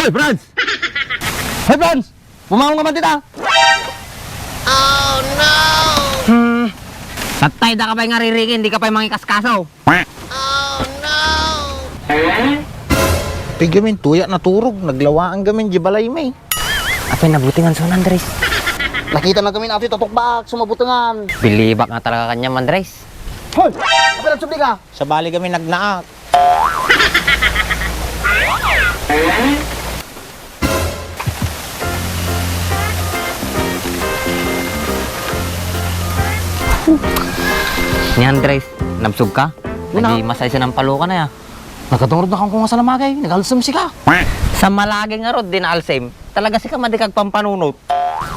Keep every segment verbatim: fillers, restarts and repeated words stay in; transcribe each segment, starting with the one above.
Hoy, Franz! Hoy, Franz! Pumawong ka man dita! Oh, no! Hmm. Patay da ka pay nga ririkin, di ka pay mangikaskaso. Oh, no! Piggamin, tuyak naturog, naglawaan gamin di balay mi. Apay nabutingan son, Andres? Nakita na gamin atoy tatukbak, sumabutengan. Bilibak nga talaga kaniam, Andres. Hoy! Apay nagsubli ka? Sabali gamin nagnaak. Ni Andres, nabsog ka? Una. Naging masay sa nampalukan na ya. Nagkadurod na kang kunga sa lamagay, nag-alsem sika. Sa malagay nga rod, di na alsem. Talaga sika madi kagpampanunot.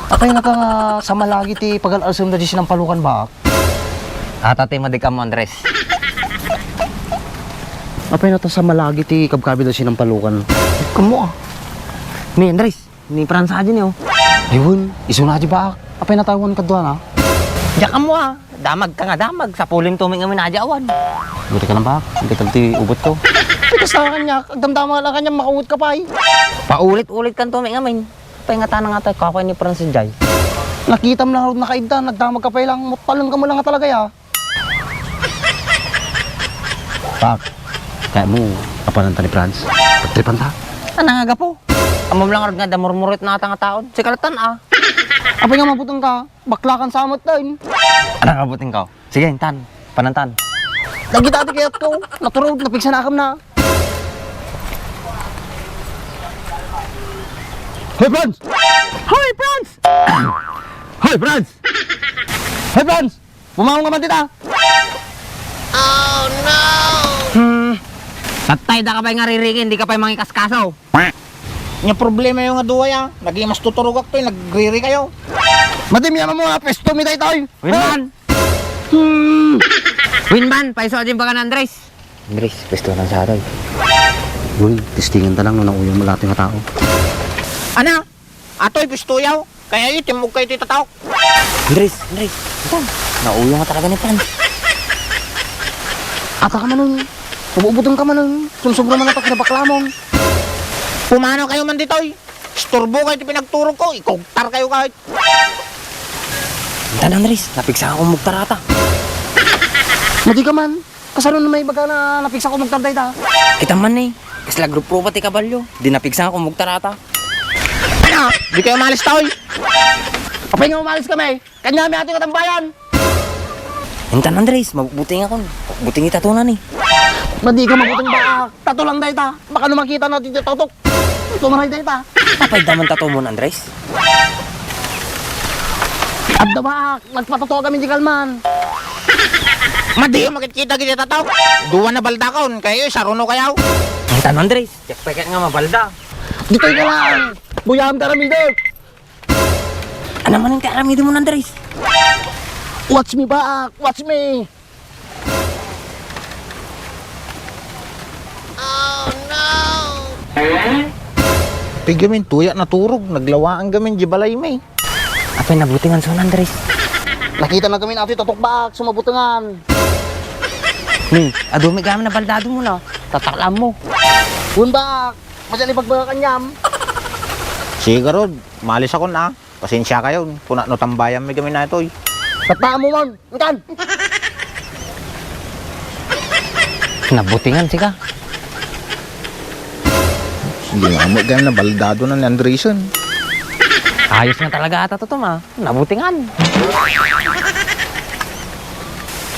Apay naka nga sa malagi ti pagal-alsem da di sinampalukan ba? Ata ti madik ammo, Andres. Apay nata sa malagi ti kabkabi da sinampalukan. Kammo, ah. Ni Andres, ni Franz adi ni, oh. Ayun, isuna di ba? Apay natawan kadua na? Diak ammo, ah. Damag ka nga damag, sapulem to mi ngamin adi awan. Buti ka lang ba? Ang gatal ti ubot ko. Ay, kasta ka kanya, agdamdama lang kanya, makauwat ka pa, eh. Paulit-ulit kan to mi ngamin. Pengatan nga tayo, kakoy ni Francis Jai. Nakitam lang rod nakaidda, nagdamag ka pa lang, mutpaleng ka mo lang nga talaga, ya. Pak, kaya mo, kapanan ta ni Franz? Pagtripan ta? Ano nga gapo? Amam lang rod nga damurmurit na ata nga taon. Si Kalatan, ah. Apay nga mabuteng ka, baklakan sa amat din. Ano nga buting ka? Sige, intan. Panantan. Lagi dati kayat ko. Naturod, napigsanakam na. Hoy, Franz! Hoy, Franz! Hoy, Franz! Hoy, Franz! Pumawong ka man dita! Oh, no! Hmm. Patay da ka pay nga ririkin, di ka pay mangikaskaso. Nya problema yo nga duwa ya, naging mas tuturugak to, nagriri kayo. Madi mi ammo nga pwesto mi daytoy. Winman! Hmm. Winman, paiso adin baga na Andres. Andres, pwesto na sa atoy. Uy, testingan ta lang no nauyong mo lahat nga tao. Ana? Atoy, pwesto yaw. Kaya iti mugkay ti tataok. Andres, Andres, ito. Nauyong nga talaga ni Franz. Ata ka manon. Ububutong ka manon. Sumsubra man ata kinabaklamon. Pumano kayo man ditoy? Istorbo kayo ti pinagturog ko. Ikugtar kayo kahit. Intan, Andres, napigsa akong mugtarata. Madi ka man. Kasano na may baga na napigsa ko mugtar dayta? Kita man ni. Kasla grupo pa ti kabalyo. Di napigsa akong mugtarata. Ano? Di kayo umalis, toy? Apay nga umalis kami? Kanya mi ato katambayan. Intan, Andres, mabuting akon. Buting itatunan eh. Madi ka mabuting ba? Tato lang dayta. Baka no makita na ti tatok. Tumaray dayta. Apay daman tato mo, Andres? Adda ba? Nagpatato kami di kalman. Madi, makitkita giti tatok. Duwa na baldakon. Kayo, saruno kayaw. Intan, Andres. Check peket nga mabalda. Ditoy ka lang. Buyam, taramidek. Ano man ang karamidem mo, Andres? Watch me back. Watch me. Oh, no! Piggamin, tuyak naturog. Naglawaan gamin di balay mi. Apay nabutingan son, Andres? Nakita na gamin atoy tatukbak, sumabutengan. Ni, adu mi gamin na baldado mo na. Tataklam mo. Wen bak, masyan ipagbaga kanyam. Sige, Rod. Malis ako na. Pasensya kayo, kuna no tambayan mi kami na itoy. Tatta mo man, intan! Nabutingan sika. Hindi nga mo, ganyan na baldado na ni Andresen. Ayos nga talaga ata to, Tom, ah. Nabutingan.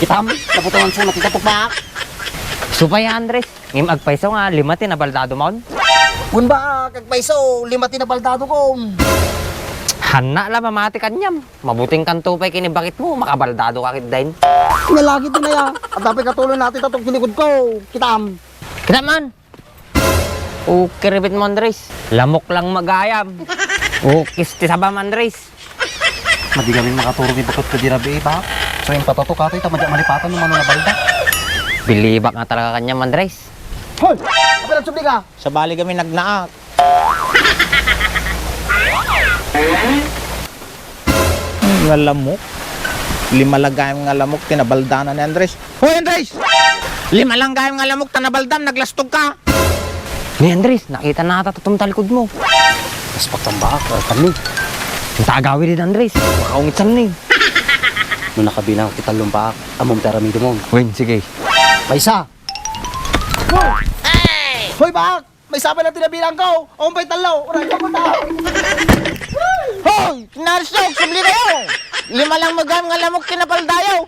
Kitam, nabutingan sa nakita tukbak. Supaya, Andres. Ngem agpayso nga lima ti nabaldado maon? Wen bak, agpayso, lima ti nabaldado ko. Hanna la mamati kaniam. Mabuting kanto pay kinibakit mo, makabaldado ka ket dain. Nalagi ti naya. Adda pay katuloy nati tatok ti likod ko. Kitam. Kita man. O, kiribit mo, Andres. Lamok lang magayam. O, kisti sabam, Andres. Madi kami makaturog ni bakit ko di rabii, ba? So, yung patato ka, tay, tama di malipatan ng mano na balda. Bilibak nga talaga kanya, Andres. Hoy! Apay nagsubli ka? Sabali kami nagnaak. Nga lamok? Lima lang gayam nga lamok, tinabaldanan ni Andres. Hoy, Andres! Lima lang gayam nga lamok, tanabaldam, naglastog ka! Ni Andres, nakita na ata tatum talikod mo. Mas pagtambak, uh, kami. Ang tagawi din, Andres. Makaungit sa ni. No nakabilang kita lumbak, amom ti aramido mo. Wen, sige. Maysa. Hoy, bak! Maysa pay lang ti nabilang ko. Awan pay tallo. Uray ka puta. Hoy! Narsok! Subli kayo! Lima lang magan nga lamok kinapaldayo!